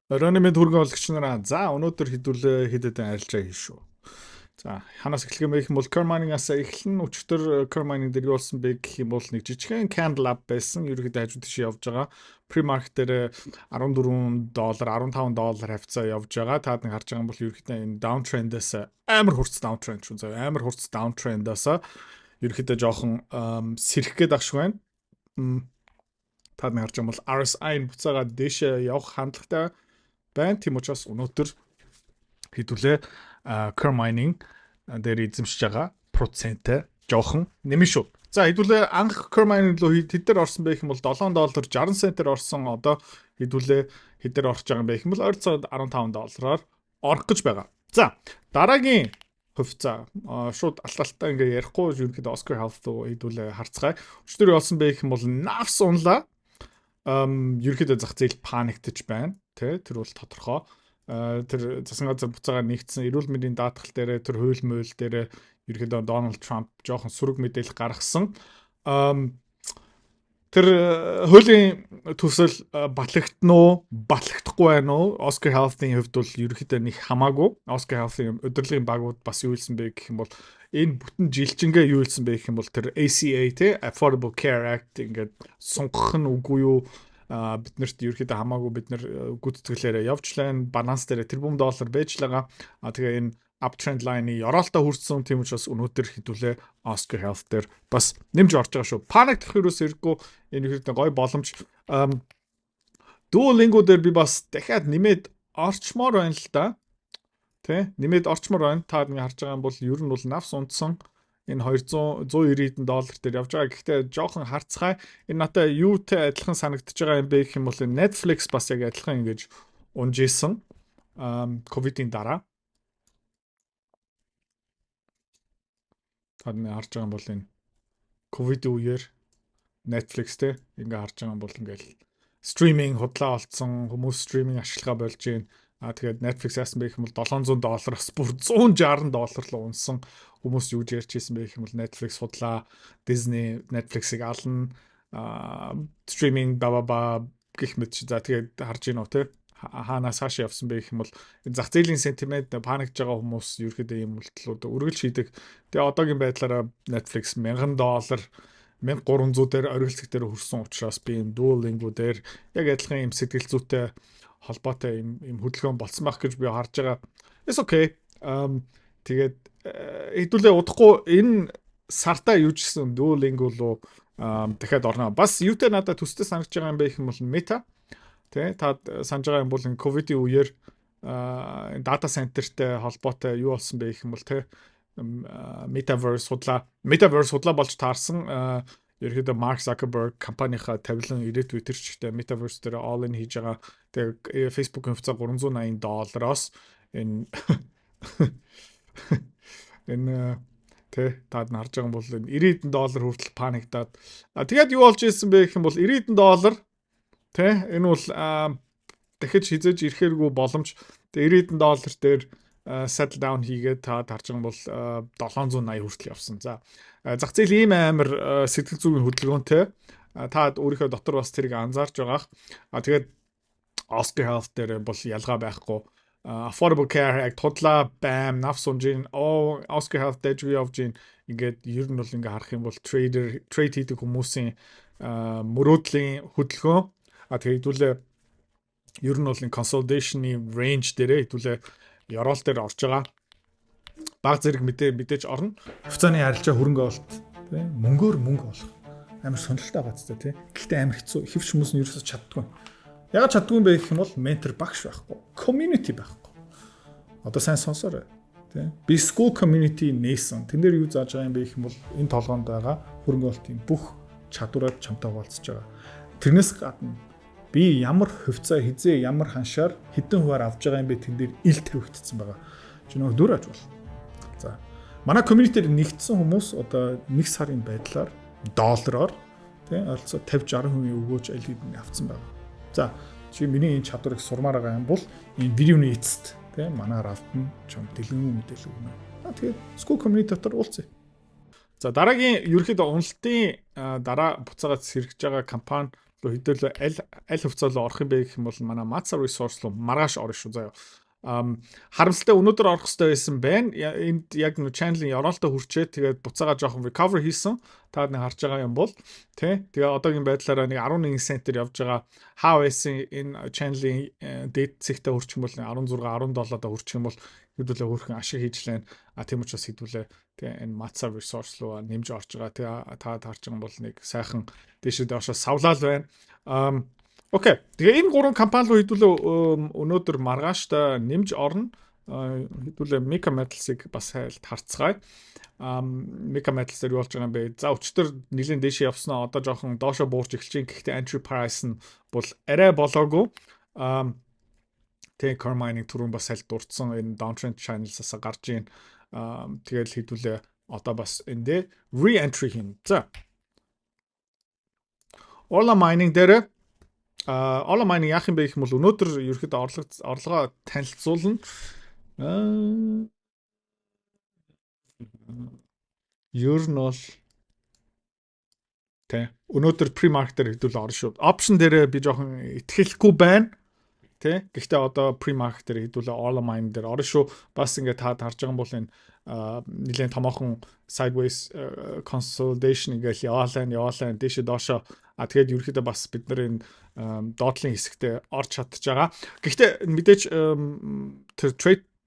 Оройн мэнд хөрөнгө оруулагч нараа, за, өнөөдөр хэдүүлээ хэд хэдэн арилжаа хийн шүү. За, ханаас эхлэх юм бэ гэх юм бол Coeur Mining-аас эхлэн. Өчигдөр Coeur Mining дээр юу болсон бэ гэх юм бол нэг жижигхэн candle up байсан. Ерөнхийдөө хажуу тийш явж байгаа. Pre-market дээр 14 доллар, 15 доллар хавьцаа явж байгаа. Та нэг харж байгаа юм бол ерөнхийдөө энэ downtrend-аас, амар хурц downtrend шүү заяа. Амар хурц downtrend-аас ерөнхийдөө жоохон сэрэх гээд ах шиг байна. Та нэг харж байгаа бол RSI-н буцаагаад дээшээ явах хандлагатай байна. Тийм учраас өнөөдөр хэдүүлээ Coeur Mining дээр эзэмшиж байгаа процентээ жоохон нэмэн шүү. За, хэдүүлээ анх Coeur Mining руу хэд дээр орсон бэ гэх юм бол 7 доллар 60 центээр орсон. Одоо хэдүүлээ хэд дээр орж байгаа юм бэ гэх юм бол ойролцоогоо 15 доллараар орох гэж байгаа. За, дараагийн хувьцаа шууд алталтаа ингээ ярихгүй, ерөнхийдөө Oscar Health руу хэдүүлээ харцгаая. Өчигдөр болсон бэ гэх юм бол навс унлаа. Ерөнхийдөө зах зээл panic таж байна. Тэ, тэр бол тодорхой. Тэр засгийн газар буцаагаар нэгдсэн, эрүүл мэндийн даатгал дээр, тэр хууль муул дээр ерөнхийдөө Дональд Трамп жоохон сөрөг мэдээлэл гаргасан. Тэр хуулийн төсөл батлагдана уу, батлагдахгүй байна уу? Oscar Health-ийн хувьд бол ерөнхийдөө нэг хамаагүй. Oscar Health-ийн удирдлагын багууд бас юу хэлсэн бэ гэх юм бол энэ бүтэн жилчингээ юу хэлсэн бэ гэх юм бол тэр ACA те, Affordable Care Act ингээд сунгах нь үгүй юу, бид нарт ерөөхдөө хамаагүй, бид нар гүйцэтгэлээрээ явжлаа, баланс дээр тэрбум доллар байж л байгаа. А тэгээ энэ uptrend line-ы ёроолтой хүрсэн. Тийм учраас өнөөдөр хэдүүлээ Oscar Health дээр бас нэмж орж байгаа шүү. Panic дах юус хэрэггүй, энэ ерөөхдөө гоё боломж. Duolingo дээр би бас дахиад нэмээд орчмоор байна л да. Тэ, нэмээд орчмоор байна. Та нэг харж байгаа юм бол ер нь бол навс унтсан, энэ 200 190 хэдэн доллар дээр явж байгаа. Гэхдээ жоохон харцгаая. Энэ надад юутай адилхан санагдаж байгаа юм бэ гэх юм бол Netflix бас яг адилхан ингэж унж исэн. Ковидын дараа. Та нэг харж байгаа юм бол энэ ковидын үеэр Netflix те, ингээ харж байгаа юм бол ингээл streaming худлаа олцсон, хүмүүс streaming ашиглахаа болж байна. А тэгээд Netflix яасан бэ гэх юм бол 700 доллараас бүр 160 доллар руу унсан. Хүмүүс юу ярьж ирсэн бэ гэх юм бол Netflix худлаа, Disney Netflix-ыг ална, streaming ба ба гэх мэт. За, тэгээд харж гинөө те, хаанаас хааш явсан бэ гэх юм бол зах зээлийн sentiment, panic ж байгаа хүмүүс ерөөхдөө ийм үйлдэлүүд үргэлж хийдэг. Тэгээ одоогийн байдлаараа Netflix 1000 доллар, 1300 дээр оргил дээр хүрсэн учраас би энэ Duolingo дээр яг адилхан юм сэтгэл зүйтэй холбоотой юм хөдөлгөөн болсон байх гэж би харж байгаа. It's okay. Тэгээд хэдүүлээ удахгүй энэ сартаа юу ч гэсэн Duolingo руу дахиад орно. Бас юутай надад төстэй санагдж байгаа юм бэ гэх юм бол Meta. Тэ, та санаж байгаа юм бол энэ ковидын үеэр data center-тэй холбоотой юу болсон бэ гэх юм бол тэ, metaverse худлаа болж таарсан. Ерөөдөө Марк Zuckerberg компанийнхаа тавилан ирээдүй тэр чигтээ metaverse дээр all in хийж байгаа. Тэгээ Facebook-ийн хувьцаа 380 доллароос энэ тэ, таад нь харж байгаа юм бол энэ 90 хэдэн доллар хүртэл panic даад, тэгээд юу болж ирсэн бэ гэх юм бол 90 хэдэн доллар тэ, энэ бол дахиж хизээж ирэхэргүй боломж. Тэгээ 90 хэдэн доллар дээр settle down хийгээд, та харж байгаа бол 780 хүртэл явсан. За, зах зээл ийм амар сэтгэл зүйн хөдөлгөөнтэй. Та өөрийнхөө дотор бас тэрийг анзаарч байгаах. А тэгээд Oscar Health дээр бол ялгаа байхгүй. Affordable Care Act худлаа, бам, навс унжин, оо, Oscar Health дэжгүй явж гин. Ингээд ер нь бол ингээ харах юм бол trader, trade хийдэг хүмүүсийн мөрөөдлийн хөдөлгөөн. А тэгээд хэдүүлээ ер нь бол энэ consolidation-ы range дээрээ хэдүүлээ ёроол дээр орж байгаа. Баг зэрэг мэдээж орно. Хувьцааны арилжаа, хөрөнгө оруулалт тий, мөнгөөр мөнгө олох амар сонирхолтой байгаа ч тий. Гэхдээ амар хэцүү. Ихэвч хүмүүс нь ерөөсөж чаддгүй. Ягаад чаддгүй юм бэ гэх юм бол ментор, багш байхгүй. Community байхгүй. Одоо сайн сонсоорой. Тий. Би Skool community нээсэн. Тэн дээр юу зааж байгаа юм бэ гэх юм бол энэ толгоонд байгаа хөрөнгө оруулалтын бүх чадвараар чамтай хуваалцаж байгаа. Тэрнээс гадна би ямар хувьцаа хизээ, ямар ханшаар, хэдэн хувиар авж байгаа юм бэ, тэн дээр ил тавигдсан байгаа. Чи нөгөө дүр аж бол. За. Манай community-д нэгдсэн хүмүүс одоо нэг сарын байдлаар доллараар тий ойролцоо 50 60% өгөөж аль хэдийн авцсан байгаа. За, чи миний энэ чадварыг сурмаар байгаа юм бол энэ видеоны эцэст тий манай рафтн чам дэлгэн мэдээлэл өгнө. Аа, тэгээд Skool community дотор уулзъя. За, дараагийн ерөөхдөө уналтын дараа буцаагаад сэргэж байгаа компани Хэдүүлээ аль аль хувьцаа руу орох юм бэ гэх юм бол манай Matsa Resource руу маргааш орно шүү, заяа. Харамсалтай өнөөдөр орох хэрэгтэй байсан байна. Энд яг нэг channel-ын ёроолтой хүрчээ, тэгээд буцаага жоохон recover хийсэн. Та нэг харж байгаа юм бол тий. Тэгээ одоогийн байдлаараа нэг 11 центээр явж байгаа. Хаа байсан энэ channel-ын дээд цэгтээ хүрчих юм бол 16 17 доо хүрчих юм бол хэдүүлээ хөөрхөн ашиг хийж лэн. А тийм учраас хэдүүлээ тэгээ энэ Matsa Resource руу нэмж орж байгаа. Тэгээ та харж байгаа бол нэг сайхан дээшээ доошоо савлаал байна. Okay. Тэгээ энэ гурван компани руу хэдүүлээ өнөөдөр маргааштай нэмж орно. Хэдүүлээ Meeka Metals-ыг бас хайлт харцгаая. Meeka Metals дээр юу болж байгаа юм бэ? За, өчтөр нэлийн дээшээ явснаа, одоо жоохон доошоо буурч эхэлж байна. Гэхдээ entry price нь бол арай болоогүй. Тэгээ Coeur Mining түрүүн бас хайлт дурдсан, энэ downtrend channels-аас гарч ийн. Тэгэл хэдүүлээ одоо бас эндээ re-entry хийн. За. Orla Mining дээр, Orla Mining яах юм бэ гэх юм бол өнөөдөр ерөөхдөө орлогоо танилцуулна. Ер нь бол тэ өнөөдөр pre-market дээр хэдүүл орно шүү. Option дээр би жоохон итгэлгүй байна. Тэ. Гэхдээ одоо pre-market дээр хэдүүлээ Orla Mining дээр орно шүү. Бас ингээд та харж байгаа юм бол энэ нэлээд томоохон sideways consolidation ингээл яваалаа яваалаа дээшээ доошоо. А тэгээд ерөөхдөө бас бид нар энэ доотлын хэсэгтээ орж чадчих байгаа. Гэхдээ мэдээж тэр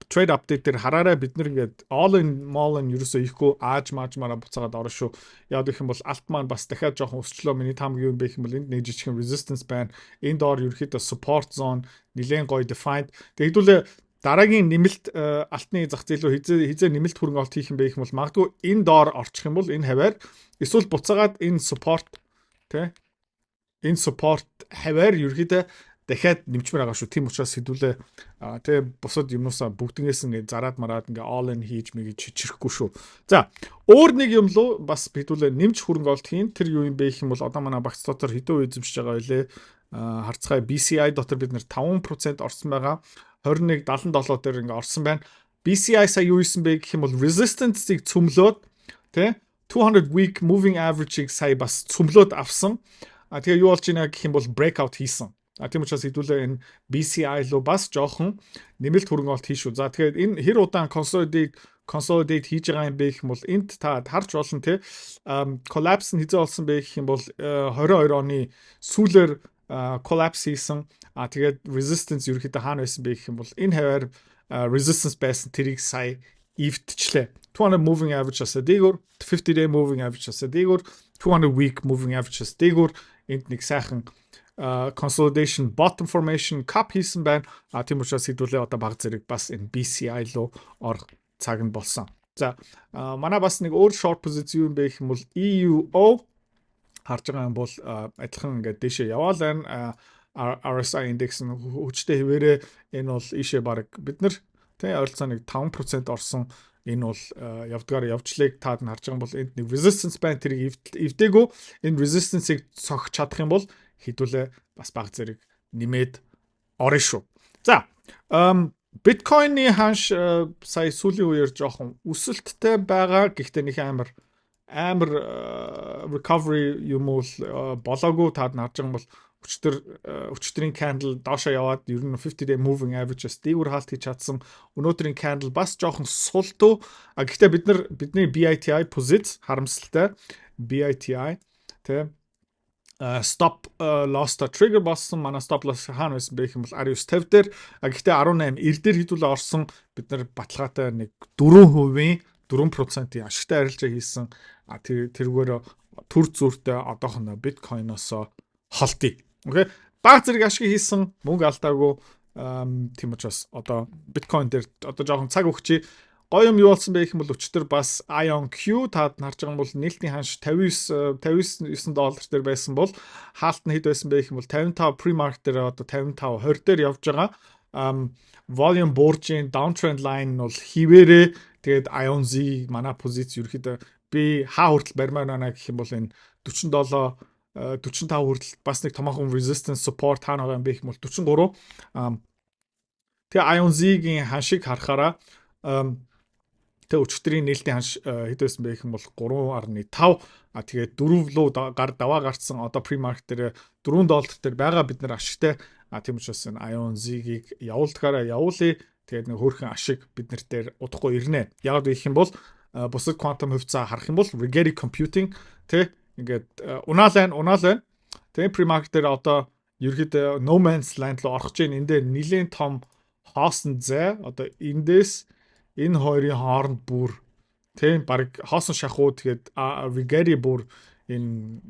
trade update дээр хараарай, бид нар ингээд all in all in ерөөсөө ихгүй ааж мааж мараа буцаагаад орно шүү. Яг гэх юм бол алт маань бас дахиад жоохон өсчлөө. Миний таамаг юу юм бэ гэх юм бол энд нэг жижигхэн resistance байна. Энэ доор ерөөхдөө support zone нэлээд гоё defined. Тэгдүүлээ дараагийн нэмэлт алтны зах зээл рүү хизээ хизээ нэмэлт хөрөнгө олт хийх юм бэ гэх юм бол магадгүй энэ доор орчих юм бол энэ хаваар эсвэл буцаагаад энэ support, тэ, энэ support хаваар ерөөхдөө дахиад нэмчмээр байгаа шүү. Тийм учраас хэдүүлээ тэгээ бусад юмнуусаа бүгднээс ингээ зараад мараад ингээ all in хийж мэгэж чирэхгүй шүү. За, өөр нэг юм руу бас хэдүүлээ нэмж хөрөнгө олт хийн. Тэр юу юм бэ гэх юм бол одоо манай багц дотор хэдэн үе эзэмшиж байгаа вэ? Харцгаая, BCI дотор бид нэр 5% орсон байгаа. 21 77 дээр ингээ орсон байна. BCI сая юу хийсэн бэ гэх юм бол resistance-ыг цөмлөөд, тэ, 200 week moving average-ыг сая бас цөмлөөд авсан. А тэгээ юу болж байна гэх юм бол breakout хийсэн. А тийм учраас хэдүүлээ энэ BCI руу бас жоохон нэмэлт хөрөнгө олт хийш үү. За, тэгэхээр энэ хэр удаан consolidate хийж байгаа юм бэ гэх юм бол энд та харж болно, те, collapse нь хэзээ болсон бэ гэх юм бол 22 оны сүүлээр collapse хийсэн. А тэгээд resistance ерөөхдөө хаана байсан бэ гэх юм бол энэ хаваар resistance байсан, тэрийг сая эвдчихлээ. 200 moving average асаа дээгүүр, 50 day moving average асаа дээгүүр, 200 week moving average ас дээгүүр энд нэг сайхан consolidation bottom formation cup хийсэн байна. А тийм учраас хэдүүлээ одоо баг зэрэг бас энэ BCI руу орох цаг нь болсон. За, манай бас нэг өөр short position юу юм бэ гэх юм бол EUO харж байгаа юм бол адилхан ингээд дээшээ яваал байна. RSI индекс нь хүчтэй хэвээрээ энэ бол ийшээ баг бид нар тий ойролцоо нэг 5% орсон. Энэ бол явдгаар явжлыг таад нь харж байгаа бол энд нэг resistance байна, тэрийг эвдээгүй. Энэ resistance-ыг цогч чадах юм бол хэдүүлээ бас баг зэрэг нэмээд орно шүү. За, биткойны ханш сая сүүлийн үеэр жоохон өсөлттэй байгаа. Гэхдээ нэг амар амар recovery юм уу болоогүй. Таад нь харж байгаа бол өчтөрийн candle доошоо яваад ер нь 50 day moving average-аас дээгүүр хаалт хийж чадсан. Өнөөдрийн candle бас жоохон султуу. А гэхдээ бид нар бидний BITI позиц харамсалтай BITI тэ stop loss та trigger болсон. Манай stop loss хаана байсан бэ гэх юм бол 1950 дээр. Гэхдээ 18 90 дээр хэдүүлээ орсон. Бид нар баталгаатай нэг 4%-ийн 4%-ийн ашигтай арилжаа хийсэн. А тэр тэргээр төр зүртэй одоохондоо биткойноос холдъё. Okay. Баг зэрэг ашиг хийсэн, мөнгө алдаагүй. Тийм учраас одоо биткойн дээр одоо жоохон цаг өгчий. Гоё юм юу болсон бэ гэх юм бол өчтөр бас IonQ таад харж байгаа юм бол нээлтийн ханш 59 59 доллар дээр байсан бол хаалт нь хэд байсан бэ гэх юм бол 55, pre-market дээр одоо 55 20 дээр явж байгаа. Volume бууржийн, downtrend line нь бол хിവэрээ. Тэгээд IONZ манай позиц ерөөхдөө би хаа хүртэл барьмаар байна гэх юм бол энэ 47 45 хүртэл. Бас нэг томоохон resistance support хаана байгаа юм бэ гэх юм бол 43. Тэгээ IONZ-гийн ханшиг харахаараа Тэг өчигдрийн нээлтийн ханш хэд байсан бэ гэх юм бол 3.5, а тэгээд 4 руу гар даваа гарцсан. Одоо pre-market дээр 4 доллар дээр байгаа, бид нар ашигтай. А тийм учраас энэ IONZ-ийг явуулдгаараа явуулъя. Тэгээд нэг хөөрхөн ашиг бид нар дээр удахгүй ирнэ. Яг гэх юм бол бусад quantum хувьцаа харах юм бол Rigetti Computing, тэ, ингээд унаал байна, унаал байна. Тэгээ pre-market дээр одоо ерөөхдөө no man's land руу орох гэж байна. Энд дээр нэлээд том хоосон зай, одоо эндээс энэ хоёрын хооронд бүр, тийм, баг хоосон шахуу. Тэгээд Rigetti бүр энэ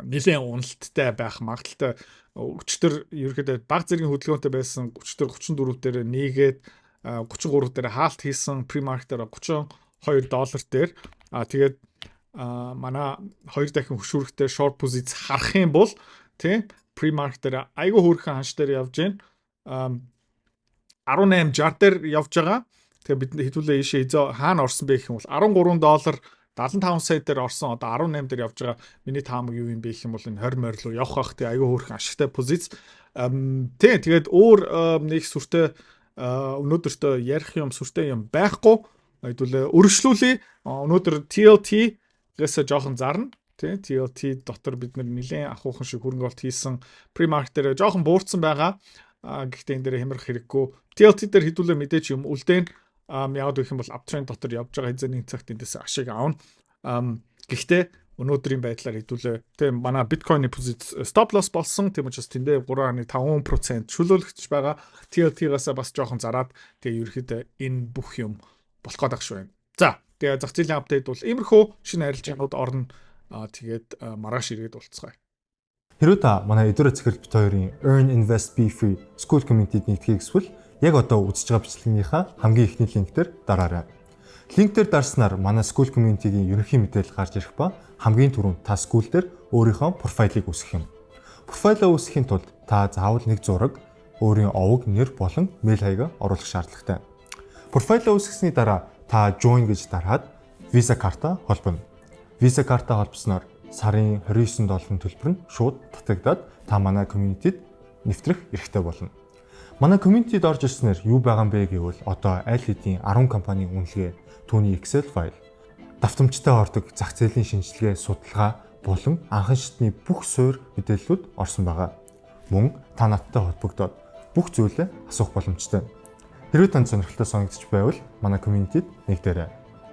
нэлээд уналттай байх магадлалтай. Өчтөр ерөөхдөө баг зэргийн хөдөлгөөнтэй байсан. Өчтөр 34 дээр нээгээд 33 дээр хаалт хийсэн, pre-market дээр 32 доллар дээр. А тэгээд манай хоёр дахин хөшүүрэгтэй short position харах юм бол, тийм, pre-market дээр айгүй хөөрхөн ханш дээр явж байна. 18 60 дээр явж байгаа. Тэгээ бид хэдүүлээ ийшээ эзээ хаана орсон бэ гэх юм бол 13 доллар 75 сая дээр орсон, одоо 18 дээр явж байгаа. Миний таамаг юу юм бэ гэх юм бол энэ 20 морь руу явах бах. Тэгээ айгүй хөөрхөн ашигтай позиц. Тий, тэгээд өөр нэг сүртэй өнөөдөртөө ярих юм, сүртэй юм байхгүй. Хэдүүлээ өргөжлүүлье. Өнөөдөр TLT гээс жоохон зарна. Тий, TLT дотор бид нар нэлээд ахуйхан шиг хөрөнгө оруулалт хийсэн. Pre-market дээр жоохон буурсан байгаа. Гэхдээ энэ дээр хямрах хэрэггүй. TLT дээр хэдүүлээ мэдээч юм үлдээн. Яг гэх юм бол uptrend дотор явж байгаа, хэзээний цагт эндээс ашиг авна. Гэхдээ өнөөдрийн байдлаар хэдүүлээ, тийм, манай биткойны позиц stop loss болсон. Тийм учраас тэндээ 3.5% чөлөөлөгдөж байгаа. TLT-гаас бас жоохон зараад, тэгээ ерөөхдөө энэ бүх юм болох гээд ах шүү юм. За, тэгээ зах зээлийн update бол иймэрхүү, шинэ арилжаанууд орно. Тэгээд маргааш ирээд уулзцгаая. Хэрвээ та манай эдгээр захирал бит хоёрын Earn Invest Be Free School Community-д нэгдэхийг хүсвэл яг одоо үзэж байгаа бичлэгнийхаа хамгийн эхний линк дээр дараарай. Линк дээр дарснаар манай School Community-гийн ерөнхий мэдээлэл гарч ирэх ба хамгийн түрүүнд та School дээр өөрийнхөө профайлыг үүсгэх юм. Профайлаа үүсгэхийн тулд та заавал нэг зураг, өөрийн овог, нэр болон мэйл хаягаа оруулах шаардлагатай. Профайлаа үүсгэсний дараа та join гэж дараад Visa карта холбоно. Visa карта холбосноор сарын 29 долларын төлбөр нь шууд татагдаад та манай community-д нэвтрэх эрхтэй болно. Манай community-д орж ирснээр юу байгаа юм бэ гэвэл одоо аль хэдийн 10 компанийн үнэлгээ, түүний Excel файл, давтамжтай ордог зах зээлийн шинжилгээ, судалгаа болон анхан шатны бүх суурь мэдээллүүд орсон байгаа. Мөн та надтай холбогдоод бүх зүйлээ асуух боломжтой. Хэрвээ танд сонирхолтой санагдчих байвал манай community-д нэгдээрэй.